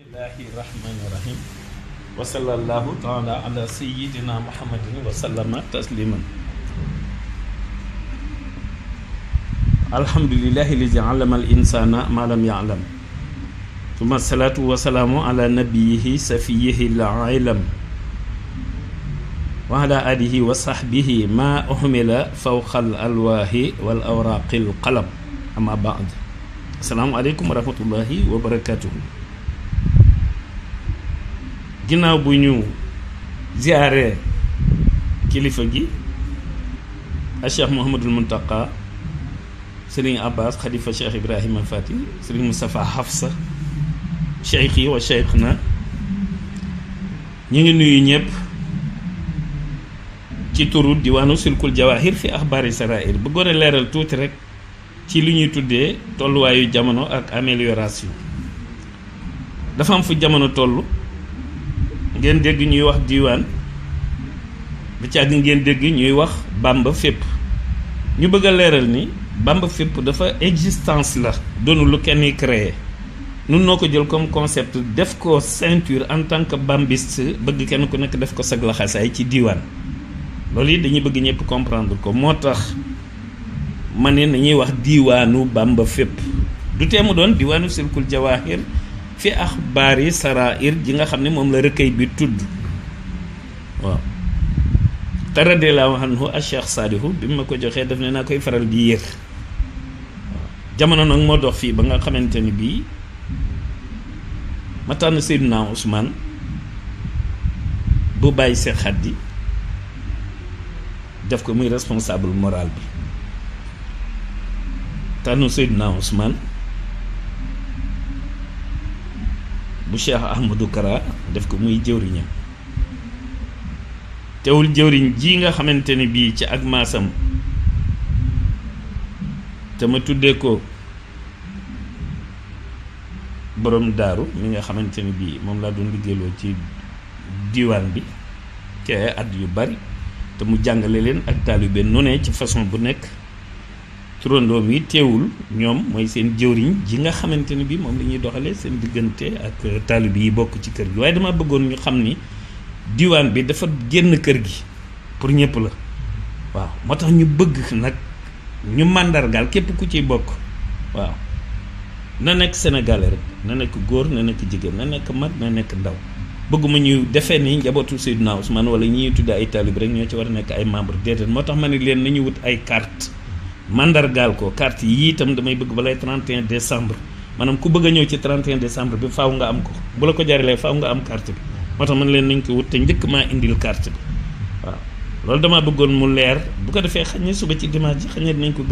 bismillahi rahmani rahim wa sallallahu taala ala sayyidina muhammadin wa sallama tasliman alhamdulillahi lizi allama al insana ma lam ya'lam thumma salatu wa salamu ala nabiyyihi safiyihi al ilam wa ala alihi wa sahbihi ma uhmila fawqa al alwahi wal awraqil qalam amma ba'd. Assalamu aleykum wa rahmatullahi wa barakatuhu. ginnaaw bu ñu ziyaare kilifa gi a Cheikh Mouhamadul Muntaqa Serigne Abbas Khalifa Cheikh Ibrahima Fati Serigne Moustapha Hafsa cheikh yi wa cheikh na ñu ngi nuyu ñëpp ci turu diwaanu Silkul Jawahir fi axbaari sarair bëggoon a leeral tuuti rek ci li ñuy tuddee tolluwaayu jamono ak amélioration. dafa am fu jamono toll ngeen dégg ñuy wax diiwaan ba càgg ngeen dégg ñuy wax Bamba fépp ñu bëgg a leeral ni Bamba fépp dafa existence la doonu lu kenn créé nun noo ko jël comme concept def ko ceinture en tant que bambiste bëgg kenn ku nekk def ko sag laxasaay ci diiwaan loolu it dañuy bëgg ñëpp comprendre ko moo tax ma ne nañuy wax diiwaanu Bamba fépp du teemu doon diiwaanu Silkul Jawahir fi axbaari sarair ji nga xam ne moom la recueil bi tudd waaw te radiyallahu anhu a Cheikh Saadihu bi ma ko joxee daf ne naa koy faral di yër waaw jamono nag moo dox fii ba nga xamante ni bii ma tànn Seydina Ousmane bu bàyyi Seex Xaddi def ko muy responsable moral bi tànn Seydina Ousmane bu Cheikh Ahmadou Kara def ko muy jëwriñam teewul jëwriñ ji nga xamante ni bii ci ak maasam te ma tuddee ko borom daaru mi nga xamante ni bii moom laa doon liggéeyloo ci diwaan bi ci ay at yu bari te mu jàngale leen ak taalibe nu ne ci façon bu nekk turandoom yi teewul ñoom mooy seen jëwriñ ji nga xamante ni bii moom la ñuy doxalee seen diggante ak taalibe yi bokk ci kër gi waaye dama bëggoon ñu xam ni diwaan bi dafa génn kër gi pour ñëpp la waaw moo tax ñu bëgg nag ñu màndargaal képp ku ciy bokk waaw na nekk sénégalais rek na nekk góor na nekk jigéen na nekk mag na nekk ndaw bëgguma ñu defee ni njabootu Seydina Ousmane wala ñi tudde ay taalibe rek ñoo ci war a nekk ay membre déedéet moo tax ma ne leen nañu wut ay carte mandargaal ko carte yi itam damay bëgg balay 31 décembre maanaam ku bëgg a ñëw ci 31 décembre bi faaw nga am ko bu la ko jaralee faaw nga am carte bi moo tax man leen nañ ko wut te njëkk maa indil carte bi waaw loolu damaa bëggoon mu leer bu ko defee xëy na suba ci dimanche ji xëy na dinañ ko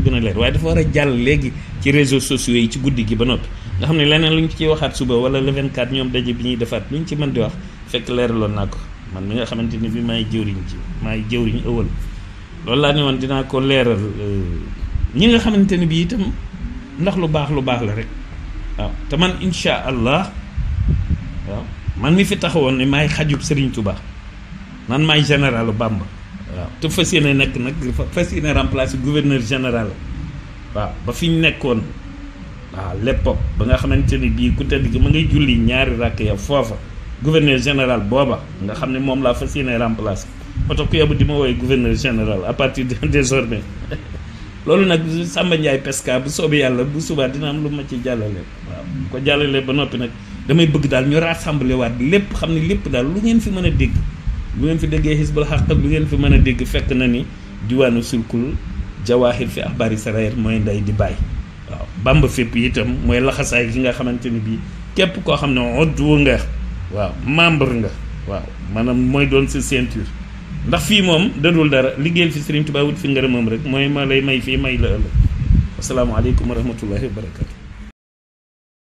gën a leer waaye dafa war a jàll léegi ci réseaux sociaux yi ci guddi gi ba noppi nga xam ne leneen lu ñu ciy waxaat suba wala le 24 ñoom daje bi ñuy defaat lu ñu ci mën di wax fekk leeraloon naa ko man mi nga xamante ni bi maay jëwriñ ëwal loolu laa ne woon dinaa ko leeral ñi nga xamante ni bi itam ndax lu baax la rek waaw te man insha allah waaw man mi fi taxawoon ne maay xajub Serigne Touba man maay généralu Bamba waaw te fas yéene nekk nag fas yéene remplacer gouverneur général waaw ba fi ñu nekkoon waaw l'époque ba nga xamante ni bii ku tedd gi ma ngay julli ñaari rakk ya foofa gouverneur général booba nga xam ne moom laa fas yéene remplacer moo tax ku yóbbu di ma woowee gouverneur général à partir de désormais loolu nag Samba Ndiaye Pesca bu soobee yàlla bu subaa dina am lu ma ci jàllale waaw bu ko jàllale ba noppi nag damay bëgg daal ñu rassembler waat lépp xam ne lépp daal lu ngeen fi mën a dégg lu ngeen fi déggee Hizbul Haq lu ngeen fi mën a dégg fekk na ni diwaanu Silkul Jawahir fi axbaari sarair mooy nday di bàyyi waaw Bamba fépp itam mooy laxasaay gi nga xamante ni bii képp koo xam ne oddu nga waaw membre nga waaw maanaam mooy doon sa ceinture ndax fii moom dadul dara liggéeyal fi Serigne Touba wut fi ngërëmam rek mooy ma lay may fii may la ëllëg asalaamaaleykum wa rahmatullahi wa barakatu